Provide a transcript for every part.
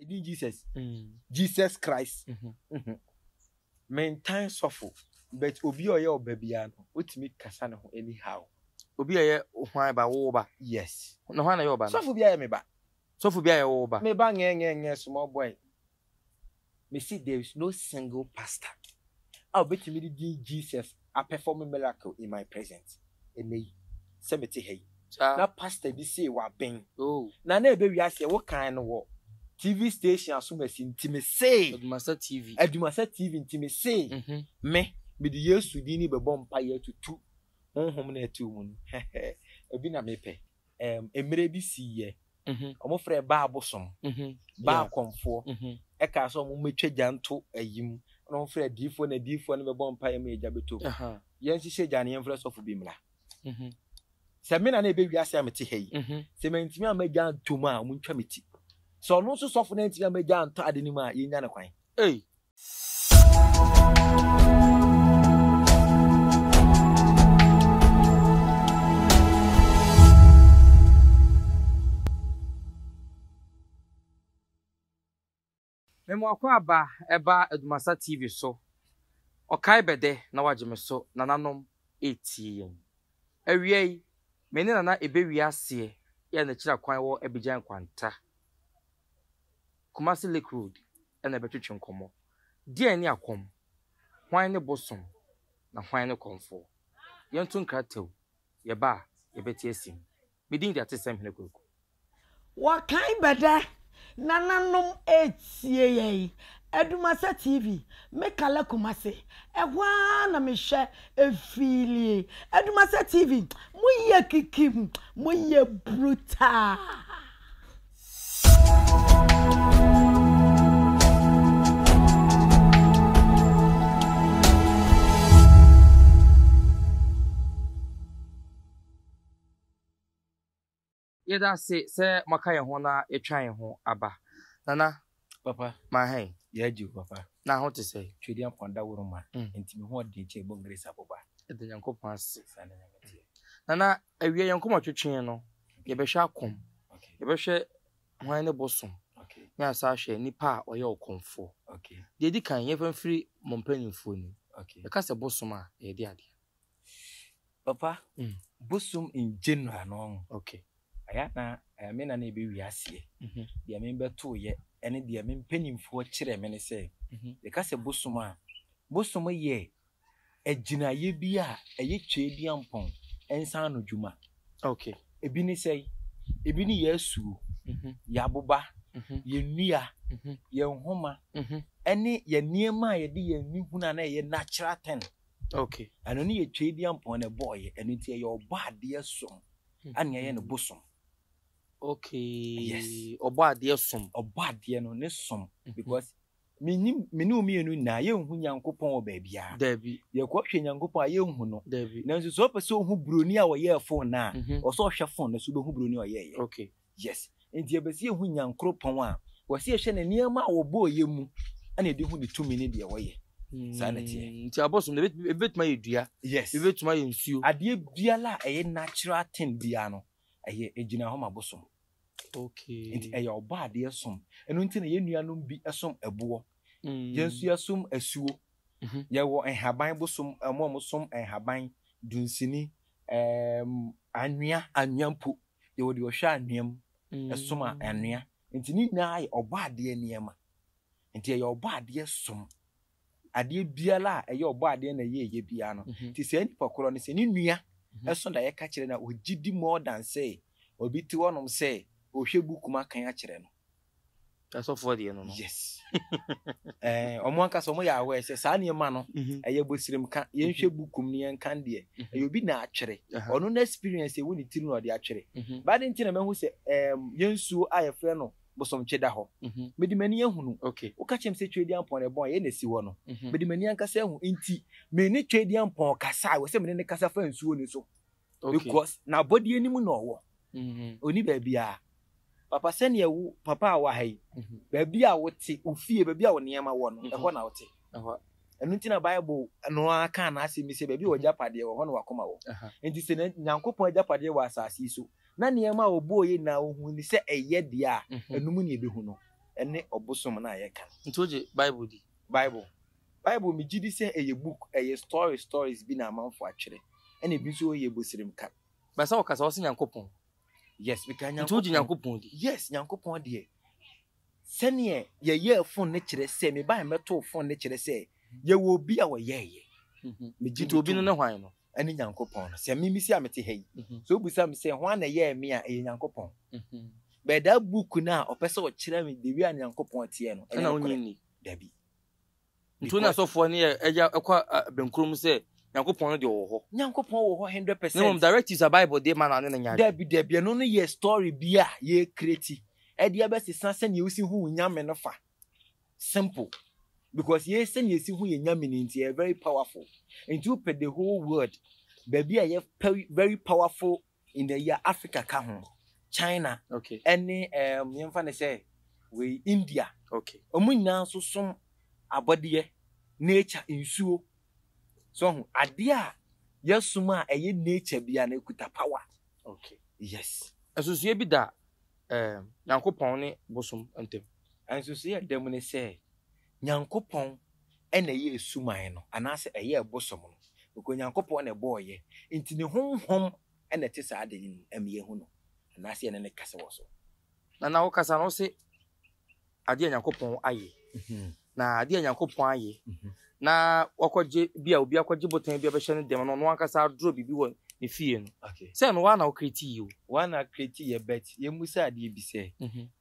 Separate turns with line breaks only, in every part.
Edin Jesus. Jesus Christ. Mentan sɔfo but obi a ɔyɛ ɔba biara no wotumi kasa ne ho anyhow.
Obi a ɔyɛ hwan ba? Wo ba?
Yes.
Na hwan na ɔyɛ ɔba no?
Sɔfo biara yɛ me ba.
Sɔfo biara yɛ wo ba?
Me ba ngɛngɛngɛ small boy. Mese there is no single pastor a obetumi de din Jesus apɛfɔme miracle in my present ɛnɛ yi sɛ mete ha yi na pastor bi see waben na na ɛbɛ wiase wo kan no wɔ TV station asomasi nti me see
Adumasa TV
Adumasa TV nti me see me mede Yesu din ne bɛbɔ mpaeɛ atutu honhom na ɛte mu no ebi na mepɛ mmerɛ bi siiɛ wɔn frɛ baa bosom baa kɔmfoɔ ɛkaa sɛ wɔn mɛtwa gya nto ayi mu na wɔn frɛ adiifoɔ na adiifoɔ no bɛbɔ mpaeɛ ma egya bɛtɔ mu yɛn hyehyɛ gya no yɛn frɛ sɔfo bi mmra sɛ me na na ebe wiase a mete ha yi sɛ mantumi amma gya nto mu a wɔn ntwa me ti sɛ ɔno nso sɔfo no antumi amma gya nto ade no mu a yɛnya no kwan.
Ei. Mema akwaaba ɛba Adumasa TV so. Ɔkae bɛdɛ na wagye me so nananom retie yɛn. Awia yi, me ne Nana Ebewie aseɛ yɛ n'akyira kwan wɔ Abidjan Nkwanta, Kumasi Lake Road na ɛbɛtwetwe nkɔmmɔ. Deɛn ne akɔm? Hwan ne bosom? Na hwan ne kɔmfoɔ? Yɛnto nkrataw, yɛba a, yɛbɛte asim. Me din de Atesɛm Hene Kwaku.
Wɔkan bɛdɛ nananom retie yɛn. Adumasa TV, me kala Kumasi, ɛhɔ ara na mehwɛ efiilie. Adumasa TV, moyɛ kikim, moyɛ brutal.
Yɛda ase sɛ moaka yɛn ho na yɛatwa yɛn ho aba. Nana,
Papa.
Mahan.
Yɛagye wo papa.
Na ho te sɛn?
Twedeampɔn dawuroma nti me ho ɔden kyɛn Bongresa boba.
Yɛda Nyankopɔn ase.
Saa na Nyame teɛ.
Nana, awia yɛn nkɔmmɔ twetwee no, yɛbɛhwɛ akɔm, yɛbɛhwɛ hwan ne bosom, ne asa ahwɛ nipa a ɔyɛ ɔkɔmfoɔ. Deɛ ɛdi kan, yɛmfa mfiri mo mpanimfoɔ nim. Yɛka sɛ bosom a, ɛyɛ de adeɛ?
Papa, bosom in general no,
Okay.
ɛyɛ na ɛyɛ me na na ɛbɛ wiaseɛ. Deɛ me bɛtoeɛ ɛne deɛ me mpanimfoɔ kyerɛ me ne sɛ, yɛka sɛ bosom a, bosom yɛ agyinaeɛ bi a ɛyɛ Tweaduampɔn nsa ano dwuma.
Okay.
Ebi ne sɛn? Ebi ne yɛn asuo, yɛn aboba, yɛn nnua, yɛn nhoma, ɛne yɛn nneɛma a yɛde yɛn ani hunu a na ɛyɛ natural thing.
Okay.
Ɛno ne yɛ Tweaduampɔn na ɛbɔɔyɛ. Ɛno nti ɛyɛ ɔbɔ adeɛ som ɛna ɛyɛ no bosom.
Okay.
Yes.
Ɔbɔ adeɛ som.
Ɔbɔ adeɛ no ne som because Mennim, me ne wo mmienu nyinaa, yɛnhu Nyankopɔn wɔ baabiara.
Dabi.
Yɛkɔhwɛ Nyankopɔn a, yɛnhu no.
Dabi.
Nanso sɛ wopɛ sɛ wohu buroni a ɔyɛɛ phone no a, ɛwɔ sɛ ɔhwɛ phone no so wobɛhu buroni a ɔyɛeɛ.
Okay.
Yes. Nti yɛpɛ sɛ yɛhu Nyankoropɔn a, ɛwɔ sɛ yɛhwɛ ne nneɛma a ɔbɔeɛ mu ɛna yɛde hu ne tumi ne deɛ ɔyɛ. Saa na ɛteɛ.
Nti abosom no, ebi bɛtumi ayɛ dua,
Yes.
ebi bɛtumi ayɛ nsuo.
Adeɛ biara a ɛyɛ natural thing biara no, ɛyɛ, ɛgyina hɔ ma bosom.
Okay.
Nti ɛyɛ ɔbɔ adeɛ som. Ɛno nti na yɛn nuanom bi som ɛboɔ. Yɛn nso yɛsom asuo. Yɛwɔ nhaban bosom, wɔn a wɔsom nhaban, dunsini, ɛɛm, anwea, anwea mpo. Yɛwɔ deɛ ɔhwɛ anwea mu, ɛsom anwea. Nti ne nyinaa yɛ ɔbɔ adeɛ nneɛma. Nti ɛyɛ ɔbɔ adeɛ som. Adeɛ biara a ɛyɛ ɔbɔ adeɛ na ɛyɛ ɛyɛ biara no. Nti saa nipa korɔ no sɛ ne nua ɛso da yɛka kyerɛ no a, ɔgye di more than sɛ obi te hɔnom sɛ ɔhwɛ book mu akan akyerɛ no.
Asɔfoɔ deɛ no no.
Yes. Ɛɛ wɔn ankasa wɔn yɛ aware sɛ saa nneɛma no ɛyɛ bosirimka. Yɛnhwɛ book mu ne yɛnkan deɛ. Ɛyɛ obi na atwere. Ɔno no experience ɛwɔ ne tirim na ɔde atwere. But adɛn nti na mahu sɛ ɛɛm yɛn nsuo a yɛfrɛ no bosomtwe da hɔ. Mede m'ani ahunu. Woka kyerɛ me sɛ Tweaduampɔn na ɛbɔn a, ɛyɛ na ɛsi hɔ no. Mede m'ani ankasa ahu. Nti, me ne Tweaduampɔn kasa a, ɛwɔ sɛ me ne no kasa fa nsuo no so. Because n'abɔdeɛ no mu na ɔwɔ. Ɔnni baabiara. Papa, sɛdeɛ wo, papa a wɔ ha yi, baabi a wote, wo fie, baabi a wo nneɛma wɔ no, ɛhɔ na wote. Ɛno nti na Bible no ara kaa n'asɛm bi sɛ, baabi a w'agyapadeɛ wɔ, hɔ na w'akoma wɔ. Nti sɛ Nyankopɔn agyapadeɛ wɔ asase yi so, na nneɛma a ɔbɔɔ yɛ nyinaa ɔhuu no sɛ ɛyɛ deɛ a, ɛno mu na yɛbɛhu no. ne ɔbosom no a yɛka no.
Nti wogye Bible di?
Bible? Bible megye di sɛ ɛyɛ book, ɛyɛ story stories bi na amanfo atwerɛ, ɛna ebi nso yɛ bosirimka.
But sɛ wɔkasa wɔse Nyankopɔn.
Yes, meka
Nti wogye Nyankopɔn di?
Yes, Nyankopɔn deɛ sɛdeɛ yɛyɛɛ phone no kyerɛ sɛ, mebaeɛ mɛtoo phone no kyerɛ sɛ yɛwɔ obi a ɔyɛɛyɛ. Megye
Nti obi no ne hwan no?
Ɛne Nyankopɔn no. Sɛ me mesi a mete ha yi, sɛ wobisa me sɛ hwan na ɛyɛɛ me a, ɛyɛ Nyankopɔn. But that book no a ɔpɛ sɛ ɔkyerɛ me the way a Nyankopɔn teɛ no, ɛnyɛ nokorɛ. Dabi.
Nti wo ne asɔfoɔ no yɛ ɛgya ɛkɔ abɛnkurom sɛ Nyankopɔn no deɛ ɔwɔ hɔ.
Nyankopɔn wɔ hɔ 100%.
Na mmom directives a Bible de ma no ane no nyɛ adwene.
Dabi dabi, ɛno no yɛ story bi a yɛ create ɛde abɛsesa sɛnea wosi hu wo Nyame no fa. Simple. Because yɛ sɛnea yɛsi hu yɛ Nyame no nti ɛyɛ very powerful. Nti wopɛ the whole world baabi a ɛyɛ very powerful in the year Africa ka ho, China
okay.
ɛne um, yɛmfa no sɛ wei India.
Okay.
Wɔn nyinaa nso som abɔdeɛ, nature, nsuo. So ho adeɛ a yɛsom a ɛyɛ nature bia no ɛkuta power.
Okay.
Yes.
Nsusuiɛ bi da um, Nyankopɔn ne bosom ntam.
Nsusuiɛ a ɛda mu ne sɛ Nyankopɔn na ɛyɛɛ suman no anaasɛ ɛyɛɛ bosom no, because Onyankopɔn na ɛbɔɔeɛ, nti ne honhom na ɛte saa ade no mu ɛma yɛhu no anaasɛ yɛne no kasa wɔ so.
Na na wokasa no wose adeɛ a Nyankopɔn ayɛ, na adeɛ a Nyankopɔn ayɛ na wakɔgye bi a obi akɔgye botan bi abɛhyɛ ne dɛm na ɔno ankasa adorɔ biribi wɔ ne fie no, sɛ ɛno woa na wo create yɛ o.
Woa na create yɛ but yɛmmisa adeɛ bi sɛ,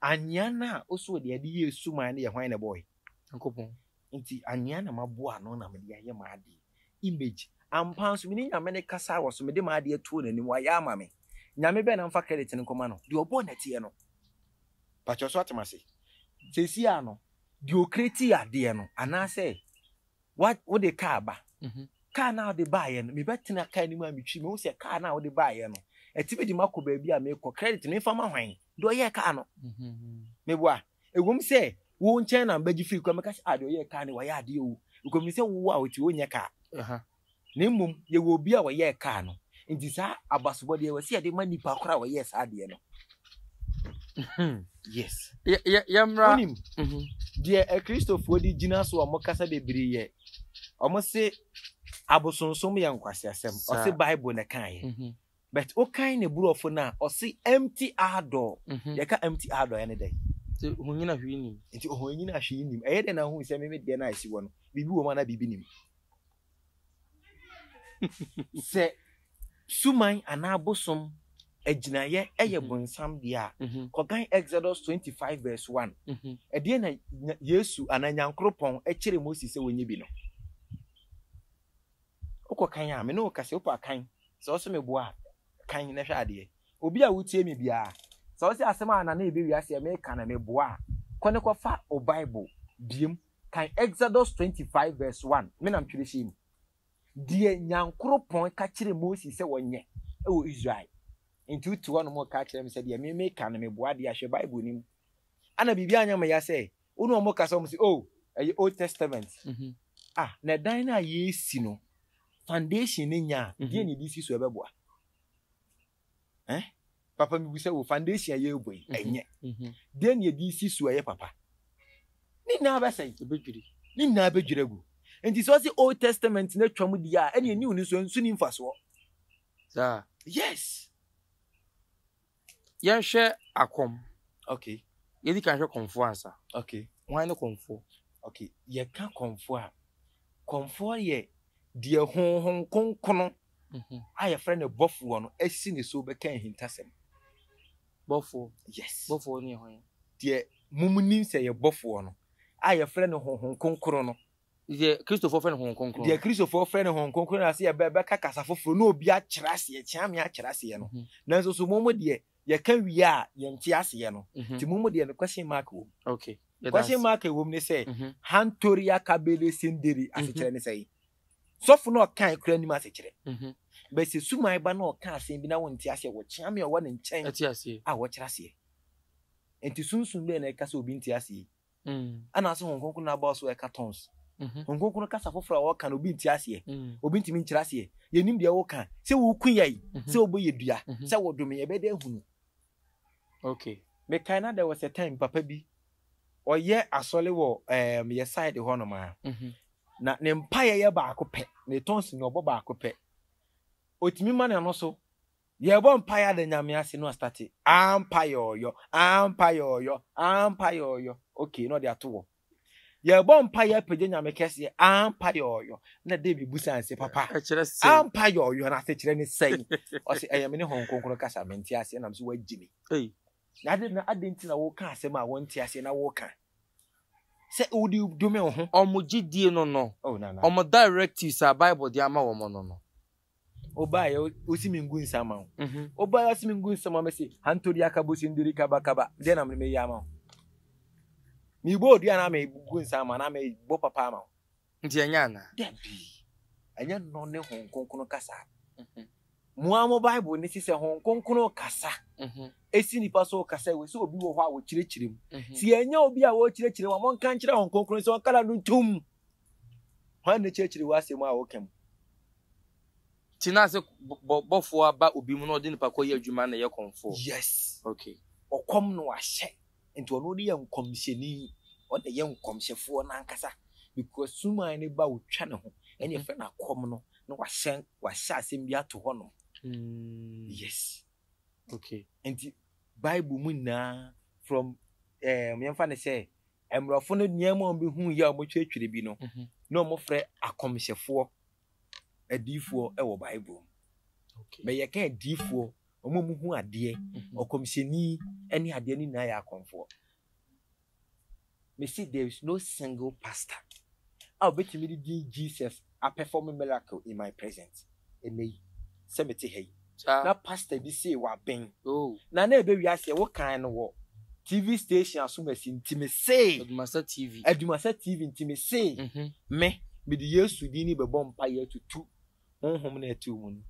anwea no a wose wode ade yɛɛ suman no yɛ hwan na ɛbɔɔe?
Nyankopɔn.
Nti anwea na maboa ano na mede ayɛ m'adeɛ. Image. Ampa nso, me ne Nyame no kasa wɔ so, mede m'adeɛ too n'anim, wayɛ ama me. Nyame bɛn na mfa credit no nkɔma no? Deɛ ɔbɔɔ nɛteɛ no. Pakyɛ so atem ase? Seesei ara no, deɛ ɔcreatii adeɛ no, anaasɛ wa, wode kaa ba. Kaa no a wode baeɛ no, mebɛtena kaa no mu a metwi, mehu sɛ kaa no a wode baeɛ no, ɛtumi de makɔ baabi a mekɔ. Credit no, memfa ma hwan? Deɛ ɔyɛɛ kaa no. Meboa? Ɛwom sɛ wo nkyɛn na mebɛgye firi koraa, mɛka sɛ, ah, deɛ ɔyɛɛ kaa no, wayɛ adeɛ o. Because menim sɛ wo a wote hɔ, wonyɛ kaa. Na mmom, yɛwɔ obi a ɔyɛɛ kaa no. Nti saa abasobɔ deɛ, ɛwɔ sɛ yɛde ma nipa koraa a ɔyɛɛ saa adeɛ no. Yes.
Yɛmmra.
Wonim, deɛ Akristofoɔ de gyina so a wɔkasa bebree yɛ, wɔse abosonsom yɛ nkwaseasɛm. Ɔse Bible na ɛkaeɛ. But wokan ne borɔfo no a, ɔse empty ardor. Yɛka empty ardor ɛne dɛn?
Nti ohonyina hwee nnim.
Nti ohonyina hwee nnim. Ɛyɛ dɛn na wohu sɛ me me deɛ no a ɛsi hɔ no, biribi wɔ mu anaa biribi nnim? Sɛ suman anaa bosom agyinaeɛ yɛ bonsam deɛ a, kɔkan Exodus 25 verse 1. Ɛdeɛn na Yesu anaa Nyankoropɔn kyerɛ Moses sɛ wɔnyɛ bi no? Wokɔ kan a, me ne wo kasa, wopɛ a kan. Sɛ wose meboa a, kan na hwɛ adeɛ. Obi a wotie me biara, sɛ wose asɛm a Nana Ebe wiase a meka no meboa a, kɔ ne kɔfa wo Bible biem, kan Exodus 25 verse 1, me na metwerɛ hyɛɛ mu. Deɛ Nyankoropɔn ka kyerɛɛ Moses sɛ wɔnyɛ wɔ Israel. Nti wote hɔ nom reka akyerɛ me sɛ deɛ me meka no meboa deɛ a, hwɛ Bible no mu. Ana biribi anyɛ me ya sɛ wo ne wɔn kasa wɔn sɛ oh ɛyɛ Old Testament. Ah, na ɛdan no a yɛresi no, foundation no nya a, deɛ na yɛde si so ɛbɛboa? Eh? Papa mi bu sɛ wo foundation a yɛrebɔ yi, ɛnyɛ. Deɛ na yɛde si so ɛyɛ papa? Ne nyinaa bɛsɛe.
Ɛbɛdwiri.
Ne nyinaa bɛdwiri agu. Nti sɛ ɔse Old Testament no atwam deɛ a, ɛne New no nso ɛnso ni mfasoɔ.
Saa.
Yes.
Yɛnhwɛ akɔm.
Okay.
Yɛdi kan hwɛ kɔmfoɔ ansa.
Okay.
Hwan ne kɔmfoɔ?
Okay. Yɛka kɔmfoɔ a, kɔmfoɔ yɛ deɛ Honhom Kronkron a yɛfrɛ no bɔfoɔ no asi ne so bɛka ahintasɛm.
Bɔfoɔ?
Yes.
Bɔfoɔ no yɛ hwan?
Deɛ mom nim sɛ yɛ bɔfoɔ no a yɛfrɛ no Honhom Kronkron no.
Deɛ Kristofoɔ frɛ no Honhom Kronkron.
Deɛ Kristofoɔ frɛ no Honhom Kronkron no ase yɛ bɛka kasa foforɔ na obi akyerɛ aseɛ, kyeame akyerɛ aseɛ no. Nanso so mo mo deɛ yɛka wie a yɛnte aseɛ no. Nti mo mo deɛ no question mark wɔ mu.
Okay.
Question mark wɔ mu ne sɛ, Hantoria Kabele Senderi asekyerɛ ne sɛn? Sɔfo no ɔkae koraa nim asekyerɛ. But sɛ suman ba na ɔka asɛm bi na wonte aseɛ, wɔkyeame a ɔwɔ ne nkyɛn a wɔkyerɛ aseɛ. Nti sunsum bɛn na ɛka sɛ obi nte aseɛ yi? Ɛna ase Honhom Kronkron na aba so ɛka tongues. Honhom Kronkron kasa foforɔ a ɔka no obi nte aseɛ. Obi ntumi nkyerɛ aseɛ. Yɛnim deɛ woka. Sɛ woku yɛn, sɛ wobɔ yɛ dua, sɛ wodome yɛn, ɛbɛyɛ dɛ ahunu.
Okay.
Mekae na there was a time papa bi. Ɔyɛ asɔre wɔ ɛɛm yɛ side hɔ nom a. Na ne mpaeɛ yɛ baako pɛ. Ne tons no ɔbɔ baako pɛ. Otumi ma n'ano so. Yɛbɔ mpaeɛ ada Nyame ase na wastate ampa yɔɔyɔ, ampa yɔɔyɔ, ampa yɔɔyɔ. Okay, na ɔde ato hɔ. Yɛbɔ mpaeɛ apagya Nyame kɛseɛ, ampa yɔɔyɔ. Na David busa no sɛ, papa, ampa yɔɔyɔ no asekyerɛ ne sɛn? Ɔse, ɛyɛ me ne Honhom Kronkron kasa, mente aseɛ, nam so wagye me. Na adɛn na adɛn nti na woka asɛm a wonte aseɛ na woka sɛ wode dome wo ho?
Wɔn gyidie no no,
Oh, Nana.
wɔn directives a Bible de ama wɔn no no.
Wobaeɛ wosi me ngu nsa ma wo. Wobaeɛ wosi me ngu nsa ma me se hantori akabo sindiri kaba kaba. Deɛ na meyɛ ama wo. Mebɔ odua na megu nsa ama na mebɔ papa ama wo.
Nti ɛnyɛ anaa?
Dabi. Ɛnyɛ nnɔ ne Honhom Kronkron kasa. Mo ara mo Bible no se sɛ Honhom Kronkron kasa, esi nipa so kasa, ɛwɔ sɛ obi wɔ hɔ a wɔkyerɛkyerɛ mu. Sɛ yɛanya obi a wɔkyerɛkyerɛ mu a, monka nkyerɛ Honhom Kronkron sɛ ɔnka n'ano ntom. Hwan na ɛkyerɛkyerɛ w'asɛm a woka mu?
Nti na sɛ bɔfoɔ aba obi mu na ɔde nipa kɔ yɛ adwuma na ɛyɛ kɔmfoɔ?
Yes.
Okay.
Ɔkɔm no ahyɛ. Nti ɔno ne yɛ nkɔmhyɛni. Ɔna yɛ nkɔmhyɛfoɔ no ankasa. Because suman no ba ɔtwa ne ho. Ɛne ɛfrɛ no akɔm no na wahyɛ wahyɛ asɛm bi ato hɔ nom. Yes.
Okay.
Nti Bible mu nyinaa from um, yɛmfa ne sɛ mmorɔfo no nneɛma a wɔbɛhu yɛ a wɔtwerɛtwerɛ bi no na wɔfrɛ akɔmhyɛfoɔ adiyifoɔ wɔ Bible mu. Bɛ yɛka adiyifoɔ, wɔn a wɔhu adeɛ, ɔkɔmhyɛni ne adeɛ no nyinaa yɛ akɔmfoɔ. Mese there is no single pastor a obetumi de din Jesus apɛfɔm miracle in my present ɛnɛ yi sɛ mete ha yi. Na pastor bi see waben.
Oh.
Na na ɛbɛ wiase wo kan no wɔ TV station asomasi nti me see.
Adumasa TV.
Adumasa TV nti me see. Me mede Yesu din ni bɛbɔ mpaeɛ atutu honhom na ɛte wo mu no.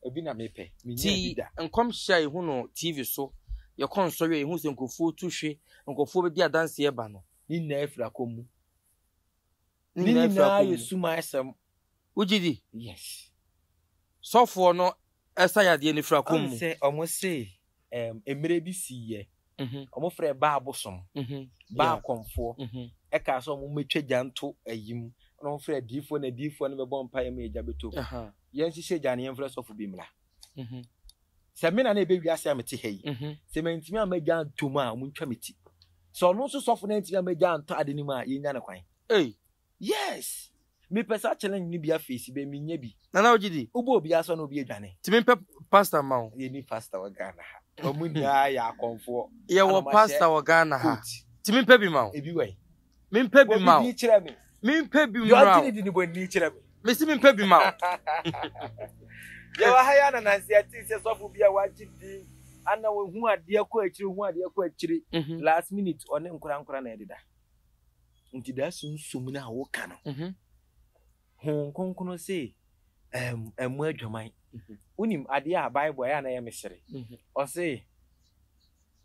Ebi na mepɛ. Menyaa bi
Ti
da.
nkɔmhyɛ a yɛhu no TV so, yɛkɔ nsɔre a yɛhu sɛ nkurɔfoɔ tu hwe, nkurɔfoɔ bɛdi adanseɛ ba no.
Ne nyinaa firi akɔm mu.
Ne
Ne
nyinaa firi
nyinaa
akɔm
yɛ
mu.
suman asɛm.
Wogye di?
Yes.
Sɔfoɔ no sa yadeɛ no firi akɔm
Ɔn
mu.
sɛ ɔmo se ɛɛm mmerɛ bi siiɛ, ɔmo frɛɛ baa bosom, baa kɔmfoɔ, ɛkaa sɛ ɔmo mmɛtwa gya nto ayi mu, ɛna ɔmo frɛɛ adiyifoɔ na adiyifoɔ no bɛbɔ mpaeɛ ma egya bɛtɔ mu. Yɛnhyehyɛ gya no yɛmfrɛ sɔfo bi mmra. Sɛ me na na ɛbɛ wiase a mete ha yi, sɛ mantumi amma gya antɔ mu a, ɔmo ntwa me ti. Sɛ ɔno nso sɔfo no antumi amma gya antɔ ade no mu a, yɛnnya no kwan.
Ei!
Yes! Mepɛ saa challenge no bi afeesi bɛ menya bi.
Nana wogye di?
Wobɔ obi asɔ na obi adwane.
Nti mempɛ pastor mma wo?
Yɛnni pastor wɔ Ghana ha. Wɔn nyinaa yɛ akɔmfoɔ.
Yɛwɔ pastor wɔ Ghana ha. Nti mempɛ bi ma wo?
Ebi wɔ he?
Mempɛ bi ma wo.
Bɔ bi din kyerɛ me.
Mempɛ bi
Deɛ
mmra
ɔgye
wo.
ne di no bɔ ne din kyerɛ me.
Mesi mempɛ bi ma wo.
Yɛwɔ ha yi ara na nansa yɛtee sɛ sɔfo bi a wagye din ana ohu adeɛ kɔ akyire ohu adeɛ kɔ akyire last minute ɔne nkorankora na ɛdeda. Nti daa sunsum no a woka no, Honhom Kronkron se ɛmmɔ adwaman. Wonim adeɛ a Bible ɛyɛ a na ɛyɛ me sere. Ɔse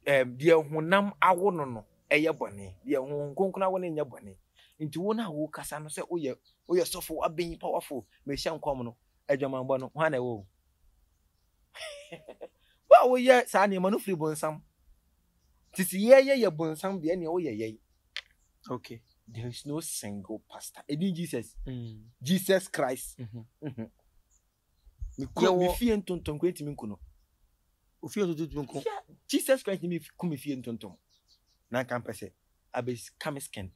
deɛ honam awo no no ɛyɛ bɔne, deɛ Honhom Kronkron awo no nyɛ bɔne. Nti wo no a wokasa no sɛ woyɛ woyɛ sɔfo, waben powerful, mehyɛ nkɔm no, adwamanbɔ no, hwan na ɛwɔ wo? Wo a woyɛ saa nneɛma no firi bonsam. Nti sɛ yɛyɛ yɛ bonsam deɛ ɛneɛ woyɛ yɛn.
Okay.
There is no single pastor. Ɛdin Jesus. Jesus Christ. Me fie ntontom kura ntumi nku no.
Ofie ntontom ntumi nku.
Jesus Christ ntumi ku me fie ntontom. Na nka mpɛ sɛ abɛka me skin.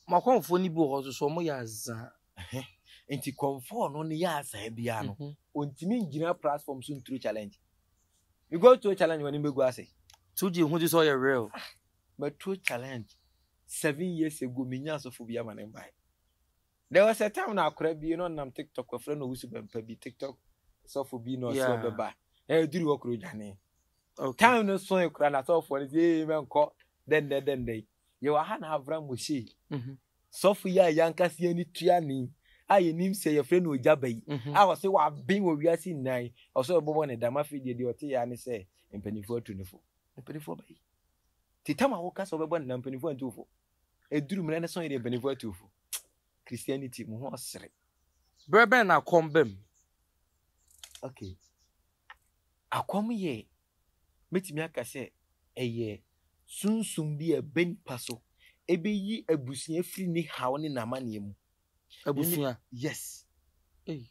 Mo akɔmfoɔ no bi wɔ hɔ nso so wɔn yɛ azaa.
Nti kɔmfoɔ no ne yɛ azaa biara no, ɔntumi ngyina platform so nturu challenge. Because to challenge w'anim bɛgu ase.
To gye hu di sɛ ɔyɛ real.
Ah, matuo challenge 7 years ago, menya asɔfo bi ama ne mbae. There was a time na akora bi na ɔnam TikTok, wɔfrɛ no Owusu Bɛmpa bi, TikTok sɔfo bi na ɔsɛ ɔbɛba. Ɛduru hɔ koro dwane. Time no so ekura na sɔfoɔ no sɛ ee mɛnkɔ dɛndɛ dɛndɛ. Yɛwɔ ha na Avram Moshe. Sɔfo yi a yɛankasa yɛn ani tua ne a yɛnim sɛ yɛfrɛ no ogya ba yi a ɔsɛ waben wɔ wiase nyinaa yi, ɔsɛ ɔbɛbɔ ne dam. Afei deɛ deɛ ɔte yɛ ne sɛ mpanimfoɔ atu ne fo. Mpanimfoɔ ba yi te tam a woka sɛ ɔbɛbɔ ne dam, mpanimfoɔ antu fo. Ɛduru mmerɛ ne so yɛ deɛ mpanimfoɔ atu fo. Christianity mo ho ɔsere.
Berɛ bɛn na akɔm ba mu?
Okay. Akɔm yɛ, mɛtumi aka sɛ ɛyɛ Sunsum bi a ɛba nipa so ɛbɛyi abusua firi ne haw ne n'amaneɛ mu.
Abusua?
Yes.
Ei.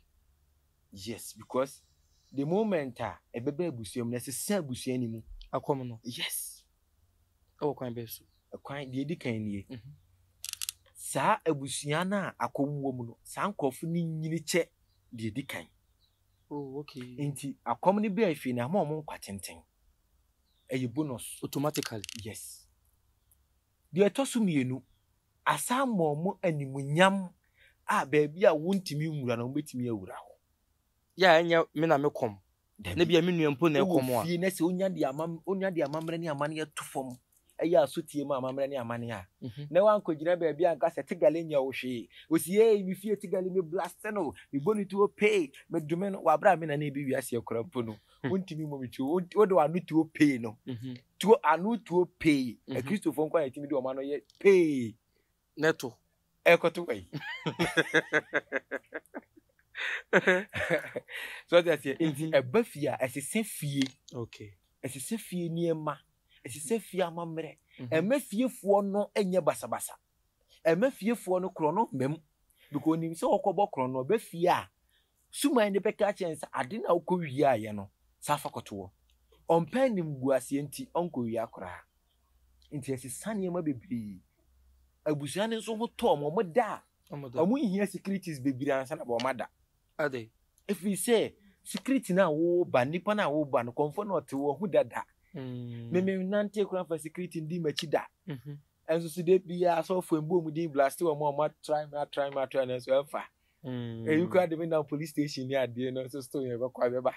Yes, because the moment a ɛbɛba abusua mu no, ɛsesa abusua no mu.
Akɔm no?
Yes.
Ɛwɔ kwan bɛn so?
Ɛkwan, deɛ ɛdi kan nie. Saa abusua no a akɔm wɔ mu no, saa nkurɔfo no nyini kyɛ deɛ ɛdi kan.
Oh, okay.
Nti akɔm no baa fie no, ama wɔn nkwa tenten. Ɛyɛ bonus.
Automatically?
Yes. Deɛ ɛtɔ so mmienu, asan ama wɔn animuonyam a baabi a wontumi nwura no, wɔbɛtumi awura hɔ.
Yɛ a ɛnyɛ me na me kɔm. Na bia me nua mpo na ɛkɔm a.
Wowɔ fie na sɛ wonya de ama wonya de amammerɛ ne amanneɛ to fam, ɛyɛ asotie ma amammerɛ ne amanneɛ a, na woankɔgyina baabi anka sɛ Tigali nyɛ wo hwee. Ɔsi ei me fie Tigali me blaste no, mebɔ ne tuo pee, medome no, wɔ aberɛ a me na na ɛbi wiase akura mpo no, wontumi mmɔ me tuo, wode w'ano tuo pee no. Tuo, ano tuo pee. Akristofoɔ nko a yɛtumi de wɔn ano yɛ pee.
Na ɛto.
Ɛkɔto wɔ yi. So ɔte aseɛ, nti ɛba fie a, ɛsesɛ fie.
Okay.
Ɛsesɛ fie nneɛma, ɛsesɛ fie amammerɛ. Ɛmma fiefoɔ no nyɛ basabasa. Ɛmma fiefoɔ no korɔ no mma mu. Because onim sɛ ɔkɔbɔ korɔ no, ɔba fie a, Suman no bɛka akyerɛ no sɛ ade no a wokɔwiaeɛ no, san fa kɔto hɔ. Ɔmpɛ animguaseɛ nti, ɔnkɔwia koraa. Nti ɛsesa nneɛma bebree. Abusua no nso ho tɔ wɔn, wɔn da a, wɔn nhia securities bebree ansa na wɔn ada.
Ade.
Ɛfiri sɛ, security no a woba, nipa no a woba no, kɔmfoɔ no ɔte wɔ ho dada. Mm. Me me nante koraa fa security ndi m'akyi da. Mm-hmm. Ɛnso so de biara asɔfoɔ mbu wɔn din blast wɔn a wɔn atry me atry me atry nanso ɛmfa. Mm. Eyi koraa de me nam police station ne adeɛ no nso still yɛ bɛkɔ abɛba.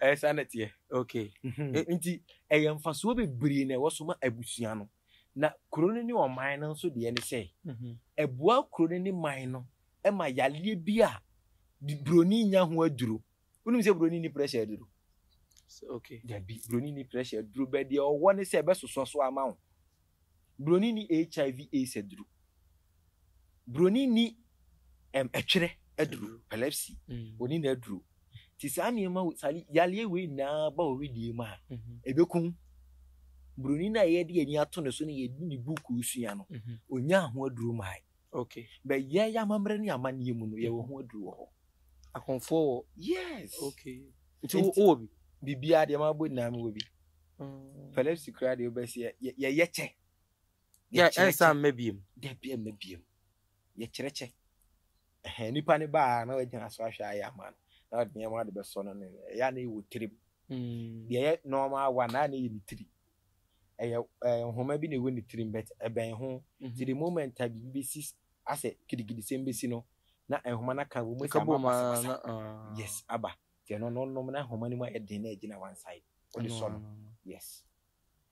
Ɛyɛ saa na ɛteɛ.
Okay.
Mhm. Nti ɛyɛ mfasoɔ bebree na ɛwɔ so ma abusua no. Na kuro no ne ɔman no nso deɛ ne sɛ, mhm. ɛboa kuro no ne man no ma yareɛ bi a buroni nya ho aduro. Wonim sɛ buroni ni pressure aduro?
Okay.
Dabi, buroni ni pressure aduro bɛ deɛ ɔwɔ ne sɛ ɛbɛsosɔ so ama wo. Buroni ni HIV AIDS aduro. Buroni ni ɛtwerɛ aduro, epilepsy, mm. oni na aduro. Ti saa nneɛma saa yareɛ wei nyinaa ba wɔ wedeɛ mu a, mhm. ɛbɛkum. Buroni no a yɛde ani ato ne so no yɛde ne buku sua no, mhm. ɔnya ho aduro mae.
Okay.
Bɛ yɛ yɛ amammerɛ ne amanneɛ mu no, yɛwɔ ho aduro wɔ hɔ.
Akɔmfoɔ wɔ?
Yes.
Okay. Nti wowɔ bi?
Biribiara deɛ mabɔ nyinaa mewɔ bi. Epilepsy koraa deɛ wobɛsi yɛyɛ kyɛ.
Yɛ ɛnsa mma biem.
Dabi ɛmma biem. Yɛkyerɛkyɛ. Ɛhɛn nipa ne baa na wagyina so ahwɛ ayɛ ama no na ɔde nneɛma de bɛsɔ no ne ɛyɛ a na ɛwɔ tirim. Deɛ ɛyɛ normal one na na ɛyɛ ne tiri. Ɛyɛ ɛɛ nhoma bi na ɛwɔ ne tirim but ɛbɛn ho. Ti the moment a biribi bɛsi asɛ gidigidisɛm bɛsi no na nhoma no aka wɔ mu sɛ ama basabasa. Yes aba. Nti ɛno no nom na nhoma no mu ayɛ den na ɛgyina one side. Wode sɔ no. Yes.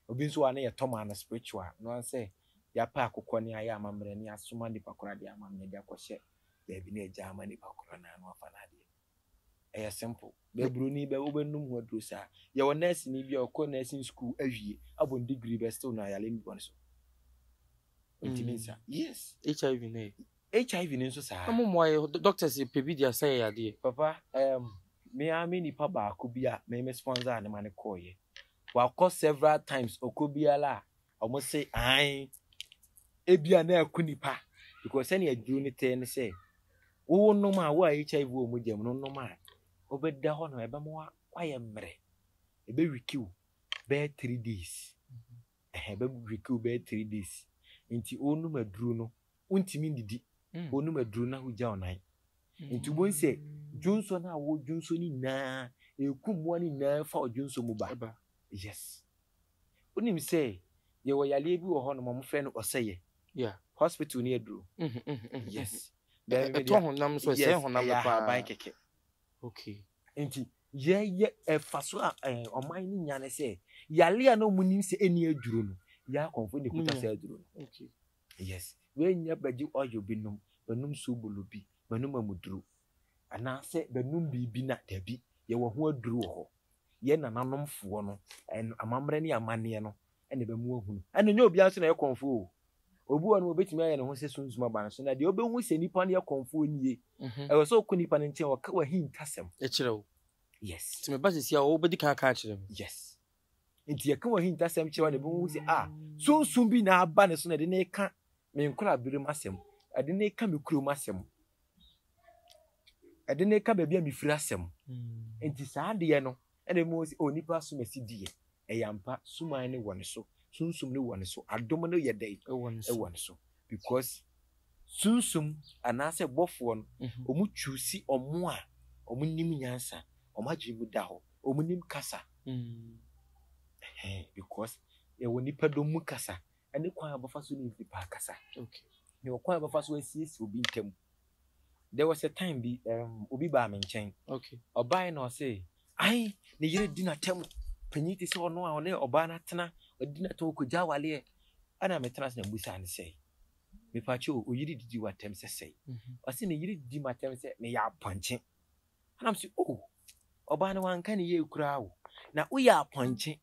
Obi nso wɔ a na yɛtɔ maa no spiritual no ara sɛ yɛapɛ akokɔ ne ayɛ amammerɛ ne asoma nipa korɔ adeɛ ama no na yɛde akɔhyɛ baabi na yɛagya ama nipa korɔ no na wafa n'adeɛ. Ɛyɛ simple. Bɛ buroni bɛ wobɛnom ho aduro saa. Yɛwɔ nurse ni bi a ɔkɔ nursing school awie abɔ ne degree bɛ still no ayale no bi wɔ ne so. Ɔntumi nsa. Yes.
HIV no ɛ?
HIV no nso saa.
Na mo mmoa yɛ doctors pɛ bi de asa yɛ yadeɛ.
Papa um, me ara me nipa baako bi a me me sponsor ne ma ne kɔɔyɛ. Wakɔ several times ɔkɔ biara a wɔn se ae ebia na ɛko nipa because sɛnea aduro no tɛ ne sɛ wowo nom a wo a HIV wɔ mogya mu no nom a wobɛda hɔ no ɛbɛma wayɛ mmerɛ ɛbɛwiki wo bɛyɛ 3 days ɛhɛn ɛbɛwiki wo bɛyɛ 3 days nti wonom aduro no wontumi ndidi wonom aduro na wogya wo nan nti wobɛhu sɛ dwonsɔ no a wɔdwonsɔ no nyinaa ɛku mmoa no nyinaa fa ɔdwonsɔ mu ba yes wonim sɛ yɛwɔ yareɛ bi wɔ hɔ nom ɔmofrɛ no ɔsɛyɛ
yeah.
Hospital ne aduro yes.
Ɛtɔ honam so, ɛsɛe honam no paa.
Ahaban kɛkɛ.
Okay.
Nti yɛyɛ ɛfa so a ɔman no nya ne sɛ yare a na ɔmo nim sɛ ɛni aduro no yɛ akɔnfo ne kuta sɛ aduro no.
Okay.
Yes. Wei bɛgye oil bi nom, bɛnom sobolo bi, bɛnom amuduro anaasɛ bɛnom biribi na dabi yɛwɔ ho aduro wɔ hɔ. Yɛ nananomfoɔ no amammerɛ ne amanneɛ no ɛna ɛbɛmu ahunu. Ɛna nyɛ obiara nso na ɛyɛ kɔnfoɔ o. Obi wɔ no obetumi ayɛ ne ho sɛ sunsum aba no so na deɛ ɔbɛhu sɛ nipa no yɛ kɔnfoɔ nie. Ɛwɔ sɛ ɔkɔ nipa no nkyɛn ɔka w'ahintasɛm.
Ɛkyerɛ wo.
Yes.
Nti meba sisi a wobɛdi kan aka akyerɛ me.
Yes. Nti yɛka w'ahintasɛm kyerɛ wo na ebinom hu sɛ ah, sunsum bi na aba ne so na ɛde no reka me nkorabere mu asɛm, ɛde no reka me kurom asɛm, ɛde no reka baabi a mefiri asɛm. Nti saa adeɛ no ɛna ebinom hu sɛ oh, nipa asomasi deɛ ɛyɛ ampa, suman no wɔ ne so, sunsum no wɔ ne so, adom no yɛ dɛn? Ɛwɔ ne so. Because sunsum anaasɛ bɔfoɔ no, wɔn choose wɔn a wɔn nim nyansa, wɔn adwene mu da hɔ, wɔn nim kasa. Ɛhɛn, because yɛwɔ nipa dɔm mu kasa, ɛne kwan a wɔbɛfa so ne nipa akasa. Yɛwɔ kwan a wɔbɛfa so asiesie obi ntam. There was a time bi, um, obi baa me nkyɛn. Ɔbae na ɔse, ai, ne yere di n'atɛm. Panyin te sɛ ɔno a ɔne ɔbaa no atena, ɔdi n'atɛm, ɔkɔgya awaleɛ. Ɛna metena ase na mbusaa no sɛ, mepakyɛ o, oyere didi w'atɛm sɛ sɛe? Ɔse, me yere didi m'atɛm sɛ meyɛ apɔnkye. Ɛna mese, oh, ɔbaa no wanka ne yie koraa o. Na woyɛ apɔnkye,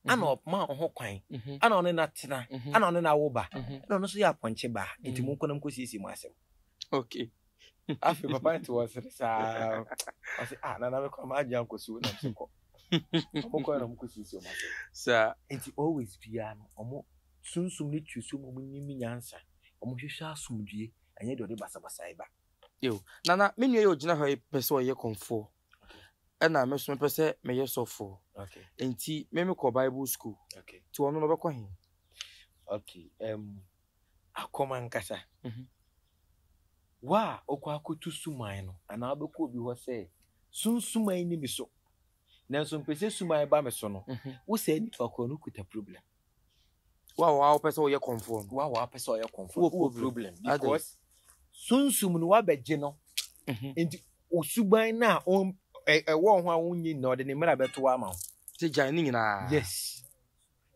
ana ɔma wo ho kwan, ana ɔne no atena, ana ɔne no awo ba, ɛna ɔno nso yɛ apɔnkye ba, nti monkɔ na monkɔsiesie mo asɛm.
Okay.
Afei papa no te hɔ sere saa. Ɔse, ah, nana mekɔ ama agye ankɔ so, na mese kɔ. Ɔmo kɔ na ɔmo kɔ siesie ɔmo asɛm.
Saa.
Nti always biara no, ɔmo sunsum ne tiri so mu ɔmo nim nyansa, ɔmo hwehwɛ asomdwie, ɛnyɛ deɛ ɔde basabasa ba.
Yo, Nana, me nua yi a ɔgyina ha yi pɛ sɛ ɔyɛ kɔmfoɔ. Ɛna me nso mepɛ sɛ meyɛ sɔfoɔ.
Okay.
Nti me mekɔ Bible school.
Okay.
Nti ɔno no ɔbɛkɔ he?
Okay, um, akɔm ankasa. Mm -hmm. Wo a wokɔ akɔtu suman no anaa wobɛkɔ obi hɔ sɛ sunsuman ni me so nanso mpɛ sɛ suman ba me so no, mhm. wo sɛ nipa korɔ no kuta problem.
Wo a wopɛ sɛ woyɛ kɔmfoɔ no.
Wo a wopɛ sɛ ɔyɛ kɔmfoɔ no wowɔ problem because sunsum no wabɛgye no mhm. nti osuban no a ɛwɔ ho a wonnye nyina ɔde ne mmara bɛto ama wo.
Sɛ gyae ne nyinaa.
Yes.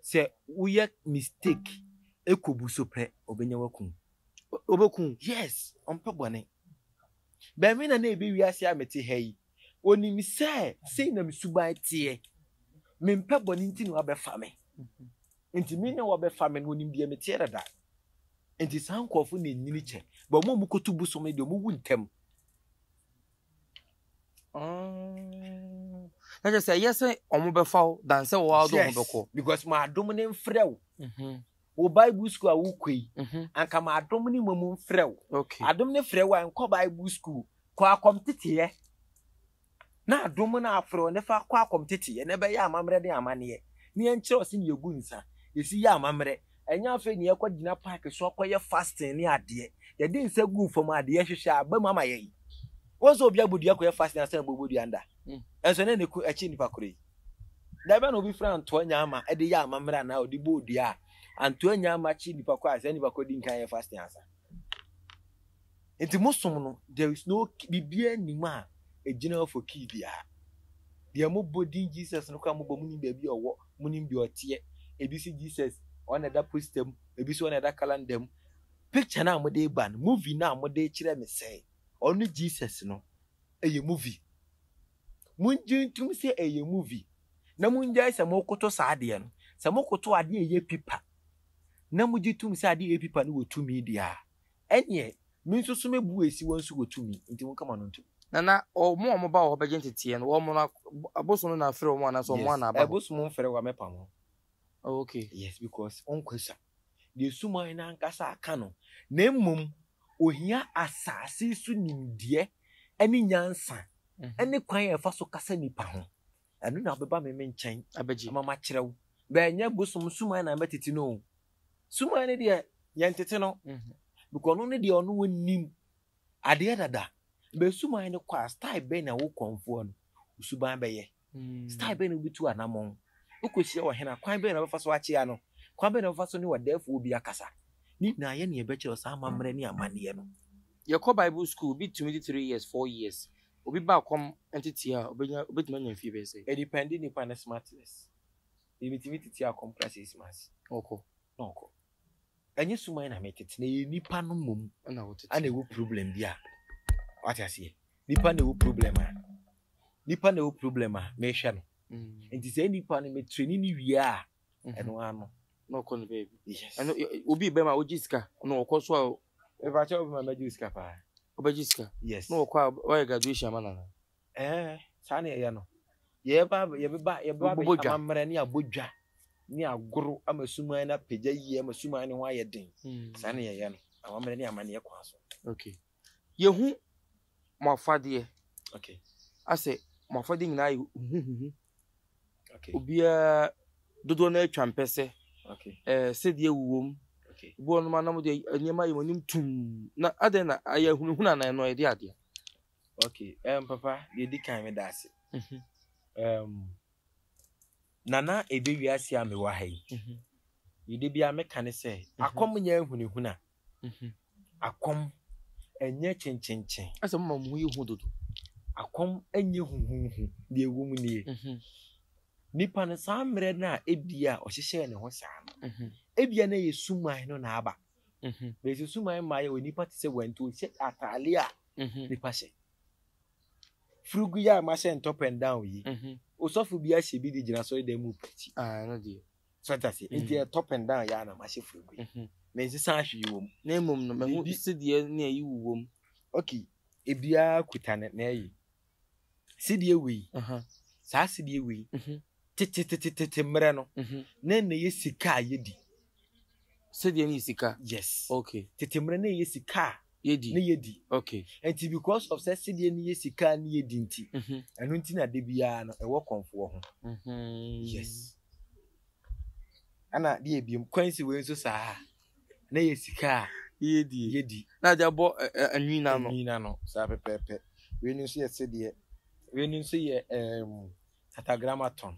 Sɛ woyɛ mistake ɛkɔbu so pɛ ɔbɛnya wakum.
Ɔbɛkum.
Yes, ɔmpɛ bɔne. Bɛmi na na ebi wiase a mete ha yi. Onim sɛ sei na me suban teɛ. Mempɛ bɔne nti na wabɛfa me. Nti me na wabɛfa me no onim deɛ meteɛ dada. Nti saa nkurɔfo na enyini kyɛ. Bɛ wɔn a wɔkɔtu bosom no deɛ wɔwu ntɛm.
Mm. Na kyerɛ sɛ ɛyɛ sɛ wɔn bɛfa wo dan sɛ wɔn adom ho bɛkɔ.
Because ma adom ne mfrɛ wo. Mhm. Wo Bible school a wokɔ yi, mhm. anka ma adom ne mmom mfrɛ wo.
Okay.
Adom ne frɛ wo a nkɔ Bible school. Kɔ akɔm teteɛ. Na adom no afrɛ wo ne fa kɔ akɔm teteɛ na ɛbɛyɛ amammerɛ ne amanneɛ. Ne yɛnkyerɛ wo sɛnea yɛgu nsa, yɛsi yɛ amammerɛ. Ɛnyɛ afei na yɛkɔ gyina park so akɔyɛ fasting ne adeɛ. Yɛde nsa gu fam a, deɛ yɛhwehwɛ aba mu ama yɛn. Wɔn sɛ obi abɔ dua kɔyɛ fasting ansa na bɔbɔ dua nda. Ɛnso ɛnɛ na ɛku ɛkye nipa koro yi. Da bɛn na obi fira antoa nyaama de yɛ amammerɛ anaa ɔde bɔ dua a, antoa nyaama kye nipa koro a saa nipa koro di nkan yɛ fasting ansa. Nti mo som no there is no biribiara nni mu a ɛgyina hɔ for key biara. Deɛ mo bɔ din Jesus no koraa mo bɔ mo nim baabi a ɔwɔ, mo nim deɛ ɔteɛ. Ebi si Jesus ɔno na ɛda poster mu, ebi si ɔno na ɛda calendar mu. Picture no a mo de ba no, movie no a mo de kyerɛ me sɛ ɔno Jesus no ɛyɛ movie. Mongye ntum sɛ ɛyɛ movie na mongyae sɛ mokoto saa adeɛ no. Sɛ mokoto adeɛ a ɛyɛ pipa na mogye tum sɛ adeɛ a ɛyɛ pipa no wɔ tumi deɛ a, Ɛnneɛ, me nso so mɛbu asi wɔn so wɔ tumi, enti monka mo ano ntom.
Nana, wɔn a wɔba wɔ hɔ bɛgye nteteɛ no, wɔn no, abosom no na afrɛ wɔn anaasɛ wɔn ara na aba hɔ?
Yes, abosom mfrɛ wo a mɛpam wo.
Oh, okay.
Yes, because wonkɔ sua. Deɛ suman no ankasa aka no, na mmom ohia asase so nimdeɛ ne nyansa ne kwan a ɛfa so kasa nipa ho. Ɛno na wobɛba me me nkyɛn
Abɛgye.
ama makyerɛ wo. Bɛnyɛ bosom suman na mɛtete no o. Suman no deɛ yɛntete no
mhm.
because ɔno no deɛ ɔno ɔnim adeɛ dada. Bɛ suman no kɔ a style bɛn na wo kɔnfoɔ no suban bɛyɛ.
Mm.
Style bɛn na wobɛtu anammɔn. Wokɔhyia ɔhene a kwan bɛn na wobɛfa so akyea no. Kwan bɛn na wobɛfa so ne ɔdɛɛfoɔ bi akasa. Ne nyinaa yɛ ne yɛbɛkyerɛ saa amammerɛ ne amanneɛ no.
Yɛkɔ Bible school, obi tumi di 3 years, 4 years. Obi ba akɔm nteteɛ a, obɛnya obɛtumi anya mfie bɛyɛ sɛ.
Ɛdepend nipa ne smartness. Ebi tete akɔm kora 6 months.
Ɔkɔ.
Na ɔkɔ. Ɛnyɛ suman na metete na ɛyɛ nipa no mmom
Ɛna wotete.
ana ɛwɔ problem bi a wate aseɛ nipa na ɛwɔ problem a nipa na ɛwɔ problem a mehwɛ no nti sɛ nipa no metraining ne wie a ɛno ano.
Na ɔkɔ ne baabi.
Yes.
Ɛno obi bɛma ogye sika na ɔkɔ so a.
Mepakyɛ obi ma mɛgye sika paa.
Ɔbɛgye sika.
Yes.
Na ɔkɔ a ɔyɛ graduation ama nana.
Ɛɛ saa na ɛyɛ no. Yɛba yɛbɛba yɛbɛba
Bobɔ dwa.
amammerɛ ne abɔ dwa. Ne agoro ama suman no apagya yie ama suman no ho ayɛ den. Saa na yɛyɛ no amammerɛ ne amanneɛ kwan so.
Okay. Yɛhu mo afadeɛ.
Okay.
Asɛ mo afadeɛ nyinaa yɛ huhuhuhu.
Okay.
Obiara dodoɔ no atwa mpɛsɛ.
Okay.
Ɛɛ sɛdeɛ wowɔ mu.
Okay.
Ebi wɔ nom anam deɛ nneɛma yɛ mo anim tum. Na adɛn na ayɛ hunahuna anaa ɛno ɛde adeɛ?
Okay. Papa, deɛ di kan meda ase. Nana ebe wiase a mewɔ ha yi. Deɛ da biara meka ne sɛ, akɔm nyɛ ahunahuna. Akɔm ɛnyɛ kyenkyenkyen.
Asɛ mo ma mo ho yɛ hu dodo.
Akɔm ɛnyɛ huhuhu. Deɛ ɛwɔ mu nie. Nipa no saa mmerɛ no a ebia ɔhyehyɛɛ ne ho saa no, ebia na ɛyɛ suman no na aba. Bɛsɛ suman mmaa yɛ onipa te sɛ wɔn nti ɔhyɛ ataale a nipa hyɛ. Furugu yi a mahyɛ ntop and down yi, osɔfo bi ahyɛ bi de gyina asɔredan mu preachi.
Ah, ɛno deɛ.
So ate aseɛ? Nti ɛyɛ top and down yɛ a na mahyɛ furugu yi. Mensesa hwee wɔ mu.
Na mmom no, mahu
Biribi.
sedeɛ ne ayi wowɔ mu.
Okay, ebiara kuta ne n'ayi. Sedeɛ wei, saa sedeɛ wei, tetetetete mmerɛ no, na na ɛyɛ sika a yɛdi.
Sedeɛ no yɛ sika?
Yes.
Okay.
Tete mmerɛ na ɛyɛ sika a
Yɛdi.
ne yɛdi.
Okay.
Nti because of sɛ sedeɛ no yɛ sika a ne yɛdi nti, ɛno nti na da biara no ɛwɔ kɔmfoɔ ho. Yes. Ɛna deɛ ebiem, kwansi wei nso saa, na ɛyɛ sika a
Yɛdi.
yɛdi.
Na ade abɔ anwi no ano.
Anwi no ano, saa pɛpɛɛpɛ. Wei no nso yɛ sedeɛ. Wei no nso yɛ um, tetragrammaton.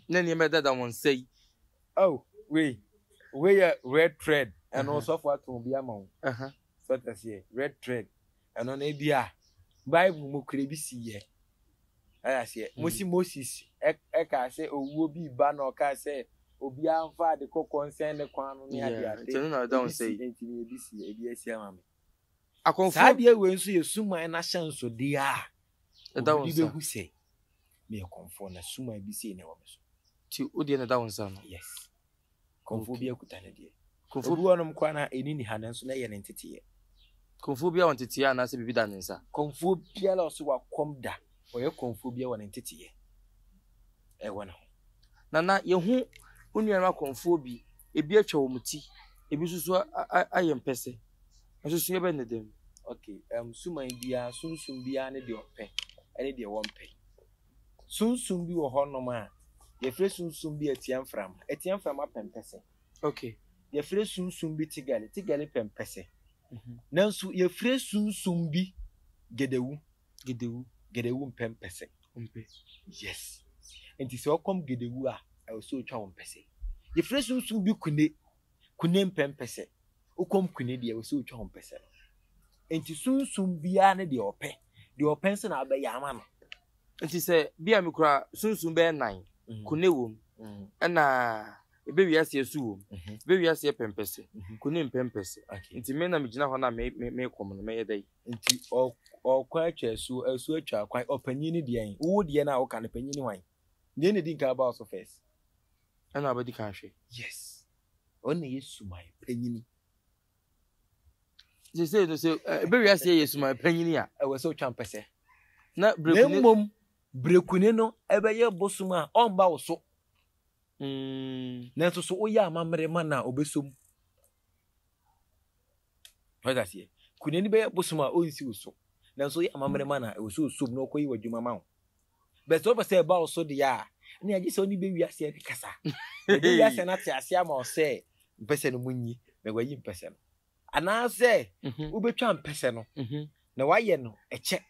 Na nneɛma ɛdada wɔn nsa yi.
Oh, wei, wei yɛ red thread. Ɛno sɔfo atɔn bi ama wo. So ɔte aseɛ, red thread. Ɛno no ebi a Bible mu kura bi si yɛ. Ɛyɛ aseɛ. Mo si Moses ɛka sɛ owuo bi ba na ɔka sɛ obiara nfa ade kɔkɔɔ nsɛn ne kwan no ne ade ade.
Nti ɛno na ɛda wɔn nsa yi.
Nti no ebi si ebi asi ama me.
Akɔmfoɔ.
Saa adeɛ wei nso yɛ suman n'ahyɛnsodeɛ a
Ɛda wo
obi
nsa.
bɛhu sɛ meyɛ kɔmfoɔ na suman bi sei na ɛwɔ me so.
Nti wo deɛ na ɛda wo nsa no?
Yes. Kɔmfoɔ bi akuta ne deɛ.
Kɔmfoɔ
Obi wɔ nom koraa na ɛni ni ha nanso na ɛyɛ ne nteteeɛ.
Kɔmfoɔ biara wɔ nteteeɛ anaasɛ biribi da ne nsa?
Kɔmfoɔ biara a ɔse wakɔm da, ɔyɛ kɔmfoɔ biara wɔ ne nteteeɛ ɛwɔ ne ho.
Nana, yɛhu wo nuanom akɔmfoɔ bi, ebi atwa wɔn ti, ebi nso so ayɛ mpɛsɛ. Nsusuiɛ bɛn na ɛda mu?
Okay, suman biara, sunsum biara ne deɛ ɔpɛ ne deɛ wɔmpɛ. Sunsum bi wɔ hɔnom a, yɛfrɛ sunsum bi atia mframa. Atia mframa pɛ mpɛsɛ.
Okay.
Yɛfrɛ sunsum bi tigale. Tigale pɛ mpɛsɛ. Nanso yɛfrɛ sunsum bi gedewu.
Gedewu.
Gedewu mpɛ mpɛsɛ.
Ɔmpɛ.
Yes. Nti sɛ ɔkɔm gedewu a, ɛwɔ sɛ ɔtwa wo mpɛsɛ. Yɛfrɛ sunsum bi kune. Kune mpɛ mpɛsɛ. Wokɔm kune deɛ, ɛwɔ sɛ ɔtwa wo mpɛsɛ no. Nti sunsum biara ne deɛ ɔpɛ. Deɛ ɔpɛ nso na abɛyɛ ama no.
Nti sɛ bi a mekura sunsum bɛyɛ nan, kune wom, ɛna ebe wiase asu wom, ebe wiase pɛ mpɛsɛ, kune mpɛ mpɛsɛ. Nti me na megyina hɔ na me me mekɔm no mɛyɛ dɛn?
Nti ɔkwan atwa asuo, asuo atwa kwan, ɔpanyin ne deɛn? Wo deɛ no a woka no, panyin ne hwan? Deɛ na edi nkan ba wo so first?
Ɛna wobɛdi kan ahwɛ.
Yes. Ɔno na ɛyɛ suman panyini.
Sese no sɛ ebe wiase yɛ suman panyini a.
Ɛwɔ sɛ otwa mpɛsɛ.
Na brekune.
Na mmom brekune no ɛbɛyɛ bosom a ɔmba wo so. Nanso so woyɛ amammerɛ ma no a ɔbɛsom. Wate aseɛ? Kunani bɛyɛ bosom a ɔnsi wo so. Nanso woyɛ amammerɛ ma no a ɛwɔ sɛ ɔsom na ɔkɔyi w'adwuma ma wo. Bɛ sɛ wopɛ sɛ ɛba wo so deɛ a, ɛne agye sɛ wo ne bɛ wiaseɛ no kasa. Bɛ wiaseɛ no ate aseɛ ama wo sɛ mpɛsɛ no monyi, na wayi mpɛsɛ no. Anaasɛ wobɛtwa mpɛsɛ no na wayɛ no ɛkyɛ.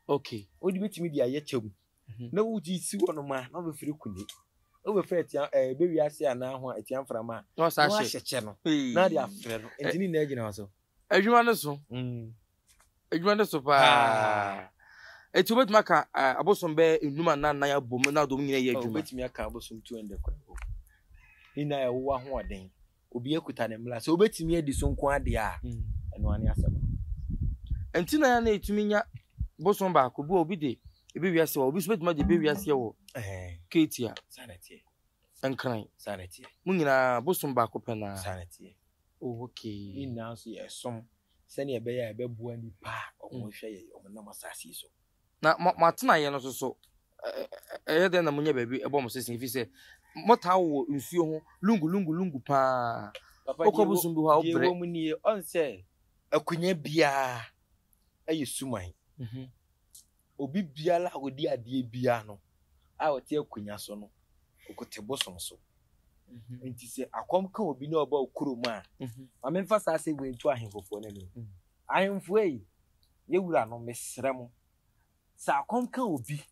Okay.
Wode bɛtumi de ayɛ kyɛ mu. Na wogye si hɔ nom a, na wobɛfiri kune. Wobɛfrɛ atia ɛɛ bɛ wiase anaa ho a atia mframa a,
Na wasan
na
ahyɛ.
wahyɛ kyɛ no na ade afrɛ no. Nti ne nyinaa gyina hɔ so.
Adwuma no so. Adwuma no so paa. Eti wobɛtumi aka abosom bɛyɛ enum anaa nnan abom na ɔde wɔn nyinaa yɛ adwuma.
Wobɛtumi aka abosom 200 koraa abom. Ne nyinaa yɛ wo ahoɔden. Obi akuta ne mmara. Sɛ wobɛtumi adi so nko ara deɛ a, ɛno ara ne asɛm no.
Nti na yɛn na yɛtumi nya bosom baako bi wɔ obi de ebi wiase wɔ obi nso bɛtumi de ebi wiase wɔ Ketia.
Saa na ɛteɛ.
Nkran.
Saa na ɛteɛ.
Mo nyinaa bosom baako pɛ naa.
Saa na ɛteɛ.
Oh, okay.
Ne nyinaa nso yɛ ɛsom sɛnea ɛbɛyɛ a ɛbɛboa nnipa a wɔhwɛ yɛn, wɔnam asase yi so.
Na mo atenaeɛ no nso so, Ɛyɛ dɛn na monya baabi bɔ mo sese ɛfiri sɛ motaa wɔ nsuo ho lungu lungu lungu paa.
Papa,
Wokɔ
deɛ
bosom bi hɔ a
deɛ
wobrɛ.
ɛwɔ mu nie, ɔn sɛ akonnwa biara yɛ suman. Obi biara a ɔdi adeɛ biara no a ɔte akonnwa so no, ɔte bosom so. Nti sɛ akɔm ka obi na ɔba wo kurom a, ma memfa saa asɛm wei nto ahemfofoɔ no anim. Ahemfoɔ ei, yɛ wuranom, mesrɛ mo, Sɛ akɔm ka obi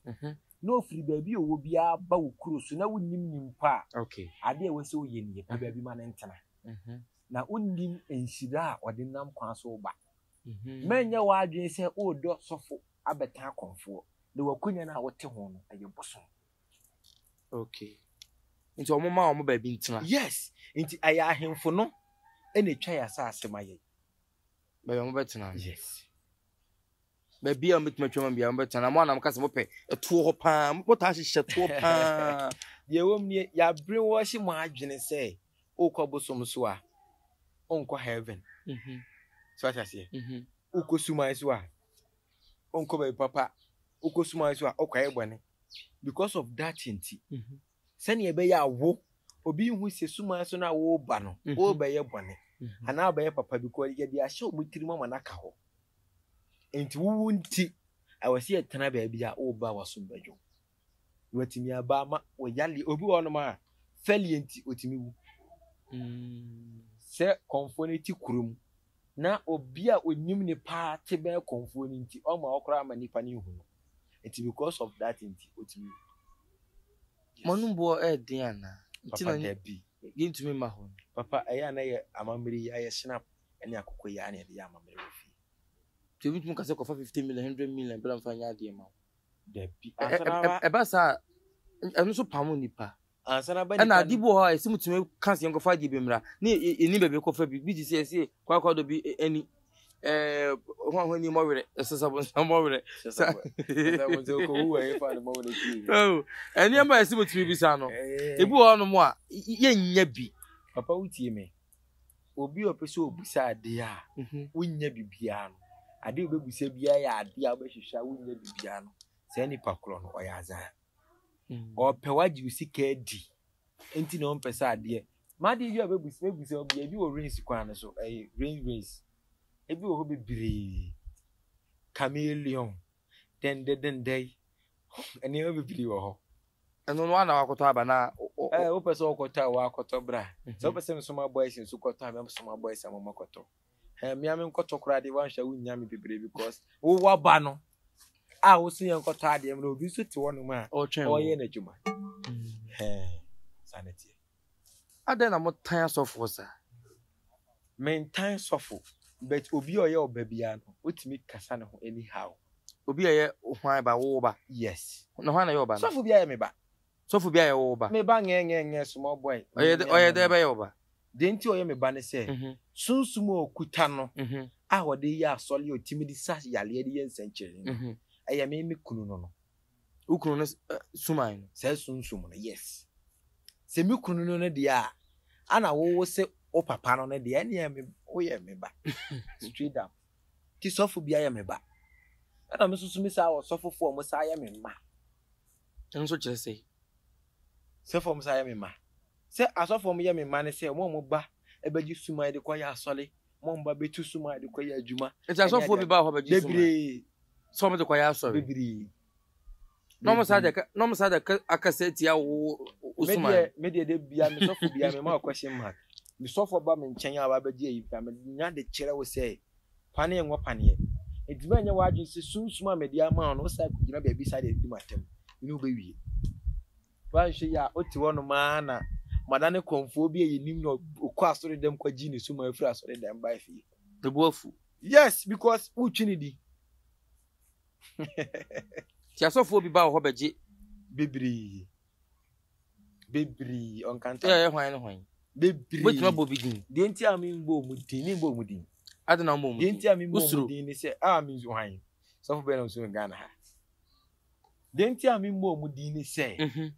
na ɔfiri baabi a ɔwɔ biara ba wo kuro so na wonnim no mpo a, adeɛ a ɛwɔ sɛ woyɛ nie, pɛ baabi ma no ntena. Na wonnim nhyira a ɔde nam kwan so reba. Mɛnyɛ w'adwene sɛ woredɔ sɔfo abɛka akɔmfoɔ, na w'akonnwa no a wote ho no, ɛyɛ bosom.
Okay. Nti wɔn ma wɔn baabi ntena.
Yes. Nti ɛyɛ ahemfo no na ɛtwa yɛn asase ma yɛn.
Baabi a wɔbɛtena no.
Yes.
Baabi a wɔbɛtumi atwa mu biara wɔbɛtena. Na mo a na moka sɛ mopɛ ɛtoɔ hɔ paa, motaa hyehyɛ toɔ paa.
Deɛ ɛwɔ mu nie, yɛabrainwash mo adwene sɛ wokɔ bosom so a, wonkɔ heaven. So ate aseɛ? Wokɔ suman so a, wonkɔ baabi papa. Wokɔ suman so a, wokɔyɛ bɔne. Because of that nti, sɛnea ɛbɛyɛ a wo, obi nhu sɛ suman so no a woreba no, worebɛyɛ bɔne anaa wobɛyɛ papa because yɛde ahyɛ wɔn tirim ama no aka hɔ. Nti wowu nti, ɛwɔ sɛ yɛtena baabi a woreba a w'asom bɛdwo. Na watumi aba ama wɔyale. Obi wɔ hɔnom a, fɛlie nti otumi wu. Sɛ kɔmfoɔ no te kurom na obi a onim ne paa te bɛn kɔmfoɔ no nti, ɔma ɔkoraa ma nipa no nhu no. Nti because of that nti, otumi wu.
Mo anom boɔ yɛ den anaa? Nti
Papa
na
dabi.
yɛntumi mma hɔ no.
Papa ɛyɛ a na yɛ amammerɛ yi ayɛ snap ne akokɔ yi ara na yɛde yɛ amammerɛ wɔ fie.
Nti obi tumi ka sɛ kɔfa 50 million, 100 million bra mfa nyɛ adeɛ ma wo.
Dabi. Ansa na aba.
Ɛba saa a, ɛno nso pamo nipa.
Ansa na aba nipa
Ɛna ade bi wɔ hɔ a yɛsɛ mutumi ka sɛ yɛnkɔfa adeɛ bi mmra ne yɛni baabi kɔfa bi. Bi te sɛ yɛsɛ kwaakwaadɔ bi ani ɛɛ ho a ho ani mmɔwerɛ ɛsɛ sɛ bonsam mmɔwerɛ. Nneɛma a yɛsɛ mutumi bisa no ebi wɔ hɔnom a yɛnnya bi.
Papa wotie me. Obi a ɔpɛ sɛ obisa adeɛ a wonnya biribiara no, adeɛ a ɔbɛbisa biara yɛ adeɛ a wobɛhwehwɛ a wonnya biribiara no, saa nipa korɔ no ɔyɛ azaa. Ɔpɛ wagye wo sika adi nti na ɔmpɛ sɛ adeɛ. M'adeɛ bi a bɛbisa bɛbisa obi ebi wɔ rains kwan no so ɛyɛ rain rains ebi wɔ hɔ bebree chameleon dɛndɛdɛndɛi nneɛma bebree wɔ hɔ.
Ɛno no ana wakɔtɔ aba na.
Ɛɛ wopɛ sɛ wokɔtɔ a wakɔtɔ bra sɛ wopɛ sɛ mesoma boys nso kɔtɔ a mɛsoma boys ama makɔtɔ. Hɛn mea me nkɔtɔ koraa deɛ wanhwɛ a wonnya me bebree because wo waba no a wo so yɛn nkɔtɔ adeɛ mu obi nso te hɔnom a ɔyɛ n'adwuma. Hɛn saa na ɛteɛ.
Adɛn na motan asɔfoɔ saa?
Mentan sɔfo but obi a ɔyɛ ɔba biara no wotumi kasa ne ho anyhow.
Obi a ɔyɛ hwan ba? Wo ba?
Yes.
Na hwan na ɛyɛ ɔba no?
Sɔfo bi ayɛ me ba.
Sɔfo bi ayɛ wo ba?
Me ba ngɛngɛngɛ small boy.
Ɔyɛ ɔyɛ dɛ bɛyɛ wo ba?
Deɛ nti ɔyɛ me ba ne sɛ, sunsum a ɔkuta no a ɔde yɛ asɔre a ɔtumi de sa yareɛ de yɛ nsɛnkyerɛnne no, ɛyɛ me me kunu no no.
Wo kunu no suman no?
Saa sunsum no, yes. Sɛ me kunu no no deɛ a, ana wowo se wo papa no no deɛ, ɛneɛ me woyɛ me ba. Straight up. Nti sɔfo bi ayɛ me ba. Ɛna me nso so me saa wɔ sɔfofoɔ a wɔn saa yɛ me mma.
Ɛno nso kyerɛ sɛ?
Sɔfoɔ a wɔn saa yɛ me mma. Sɛ asɔfoɔ a wɔyɛ me mma ne sɛ wɔn a wɔba bɛgye suman de kɔyɛ asɔre, wɔn a wɔba bɛtu suman de kɔyɛ adwuma.
Nti asɔfoɔ bi ba hɔ bɛgye suman?
Bebree.
Sɛ wɔn de kɔyɛ asɔre?
Bebree.
Na wɔn saa de na wɔn saa de akasa atia wo wo suman.
Me deɛ me deɛ de bia me sɔfo bia me ma question mark. Me sɔfo ba me nkyɛn a wabɛgye ayi bia me nya de kyerɛ wo sɛ paneɛ nwɔ paneɛ. Nti mɛnyɛ w'adwene sɛ sunsum a mede ama wo no wo saa kɔgyina baabi saa de adi m'atam. Me ne wo bɛwie. Woanhwɛ yie a, wote hɔnom ara na madane kɔmfoɔ bi a yɛnim no ɔkɔ asɔredɛm kɔgye ne suma afiri asɔredɛm baa fie.
Ne bo afu.
Yes, because wotwi ne di.
Ti asɔfoɔ bi ba wɔ hɔ bɛgye.
Bebree. Bebree ɔnkanta.
Yɛ hwan ne hwan?
Bebree.
Wobɛtumi abɔ bi din.
Deɛ nti a membɔ ɔmu din, membɔ ɔmu din.
Ade na wɔbɔ ɔmu
din. Deɛ nti a membɔ
Wosuro.
ɔmu din ne sɛ, a mensu hwan? Sɔfo bɛn na ɔsuro Ghana ha? Deɛ nti a memmɔɔ mu din ne sɛ,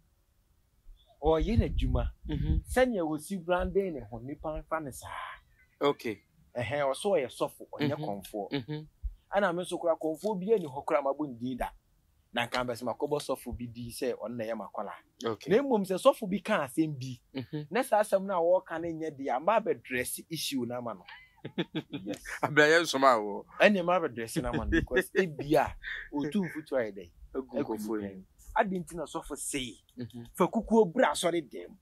ɔreyɛ n'adwuma. Sɛnea ɔsi branding ne ho, nnipa mfa no saa.
Okay.
Ɛhɛn, ɔsɛ ɔyɛ sɔfo, ɔnyɛ kɔmfoɔ. Ɛna me nso koraa, kɔmfoɔ biara nni hɔ koraa a mabɔ ne din da. Na nka mepɛ sɛ makɔbɔ sɔfo bi din sɛ ɔno na ɛyɛ m'akwadaa. Na mmom sɛ sɔfo bi ka asɛm bi mhm. na saa asɛm no a wɔreka no nyɛ deɛ a, mba abɛdrɛse issue no ama no.
Yes. Abira yɛ nsɔm a wɔ.
Ɛnna mba abɛdrɛse no ama no because ebia otu mfutuo ayɛ dɛ.
Agu nkurɔfoɔ yi.
Adi nti na sɔfo sei mhm. fa kukuo bra asɔre dɛm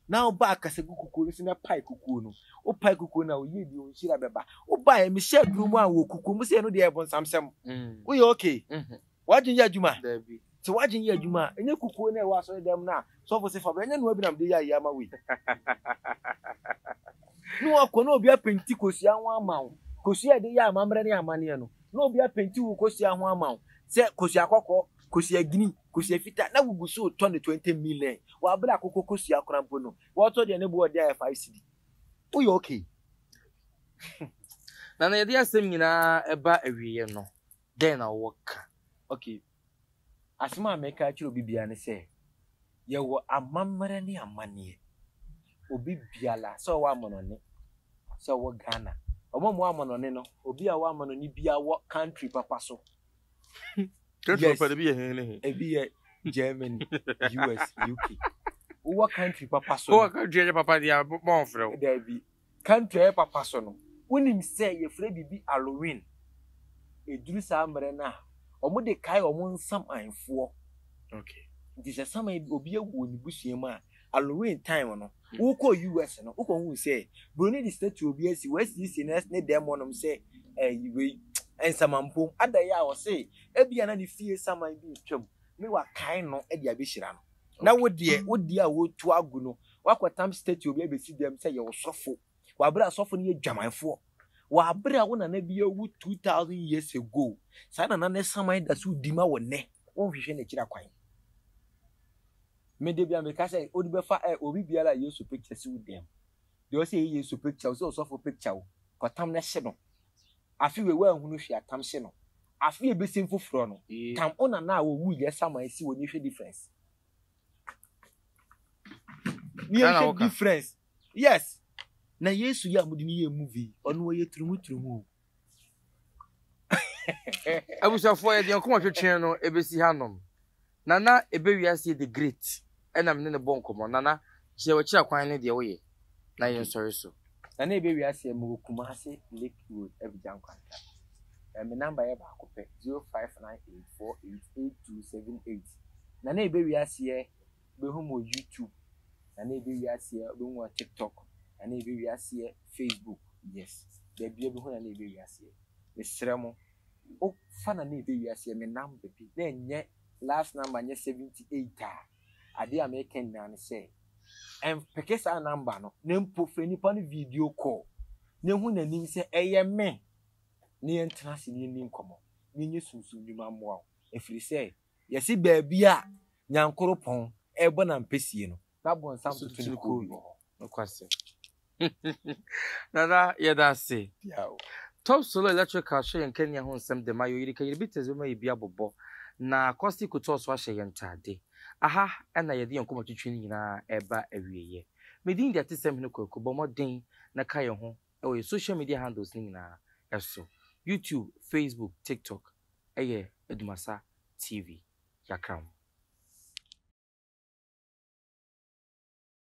na woba akasa gu kukuo no so na pae kukuo no. Wopae kukuo no a oyie deɛ onhyira bɛba. Wobaeɛ mehyɛ aduro mu a wɔ kukuo mu sɛ ɛno deɛ ɛbonsamsɛm. Mm. Woyɛ okay. Mm-hmm. W'adwene yɛ adwuma?
Dabi.
Sɛ w'adwene yɛ adwuma a, ɛnyɛ kukuo no a ɛwɔ asɔredɛm no a sɔfo se fa bra, ɛnyɛ noa bi na mede yɛ ayie ama wo yi. Na wakɔ na obi apenti kosua ho ama wo. Kosua a yɛde yɛ amammerɛ ne amanneɛ no, na obi apenti wo kosua ho ama wo sɛ kosua kɔkɔɔ, kosua green, kosua fitaa, na wogu so retɔ no 20 million. Wɔ abere a akokɔ kosua koraa mpo no, wɔtɔ deɛ ne bo ɔden ayɛ 5 cedi. Woyɛ okay?
Na na yɛde asɛm nyinaa ɛba awieɛ no, Dɛn na wowɔ ka?
Ok, asɛm a meka akyerɛ obi biara ne sɛ, yɛwɔ amammerɛ ne amanneɛ. Obi biara, sɛ ɔwɔ amanɔne, sɛ ɔwɔ Ghana. Wɔn a wɔwɔ amanɔne no, obi a ɔwɔ amanɔne biara wɔ country papa so.
Country papa no, ebi yɛ he ne he?
Ebi yɛ Germany, US, UK. Wowɔ country papa so no.
Wowɔ country a ɛnyɛ papa deɛ a, wɔmfrɛ wo.
Dabi. Country a ɛyɛ papa so no, wonim sɛ yɛfrɛ biribi Halloween. Ɛduru saa mmerɛ no a, wɔde kae wɔn nsamanfoɔ.
Okay.
Nti sɛ saman bi, obi awu wɔ ne busua mu a, Halloween time no, wokɔ US no, wokɔhu sɛ buroni de statue obi asi, wɔasiesie ne ne dɛm hɔnom sɛ ɛyi wei, nsamanpom. Adɛn a ɔse ebia na ne fie saman bi retwam ne wakae no de abɛhyira no. Na wo deɛ, wo deɛ a wotu agu no, woakɔtam statue bi abɛsi dɛm sɛ yɛ wo sɔfo. Wɔ abere a sɔfo no yɛ dwamanfoɔ. Wɔ abere a wo nana bi awu 2000 years ago, saa nana no saman da so di ma wo nnɛ, wonhwehwɛ n'akyiri akwan. Me de bia meka sɛ wode bɛfa ɛ obi biara a Yesu picture si wo dɛm. Deɛ ɔsɛ yɛ Yesu picture, ɔsɛ ɔsɔfo picture wo, kɔtam na hye no. Afe wei woanhunu hwee a, tam hye no. Afe a ɛbɛsi foforɔ no, tam wo nana a ɔwuiɛ saman si wɔ ni hwɛ difference. Ni hwɛ difference. Yes. Na Yesu yɛ a mode no yɛ movie, ɔno ɔyɛ turumuturumu o.
Abusuafoɔ yɛde yɛn nkɔmmɔ twetwe no ɛbɛsi hanom. Nana Ebewiase the great ɛna me ne no bɔ nkɔmmɔ. Nana, kyerɛ w'akyira kwan ne deɛ woyɛ na yɛnsɔre so.
Nana Ebewiase, mewɔ Kumasi Lake Road, Abidjan Nkwanta. Me number yɛ baako pɛ, 0598488278. Nana Ebewiaseɛ wobɛhu me wɔ YouTube, Nana Ebewiaseɛ wobɛhu me wɔ TikTok, Nana Ebewiaseɛ Facebook, yes, baabiara wobɛhu Nana Ebewiaseɛ. Mesrɛ mo, Wo fa na na ɛbɛ wiase me number bi na ɛnyɛ last number nyɛ 78 a, adeɛ a meka nyinaa ne sɛ ɛmpeke saa number no na mpo frɛ nipa no video call na hu n'anim sɛ ɛyɛ me na yɛntena ase na yɛnni nkɔmmɔ na yɛnyɛ sunsum nnwuma mmoa wo ɛfiri sɛ yɛse baabi a Nyankoropɔn ɛrebɔ n'ampesie no na bonsam toto ne kɔn bi wɔ hɔ.
Nokwasɛm. Nana, yɛda ase. Top Solo Electrical hwɛ yɛn kanea ho nsɛm de ma yɛ. Oyirika Yiribites bɛma yɛ bi abobɔ, na Caustic Couture nso ahyɛ yɛn ntade. Aha na yɛde yɛn nkɔmmɔtwetwe no nyinaa reba awieeɛ. Me din de Atesɛm Hene Kwaku. Bɔ mmɔden na ka yɛn ho wɔ yɛn social media handles no nyinaa so, YouTube, Facebook, TikTok, ɛyɛ Adumasa TV. Yɛakra mo.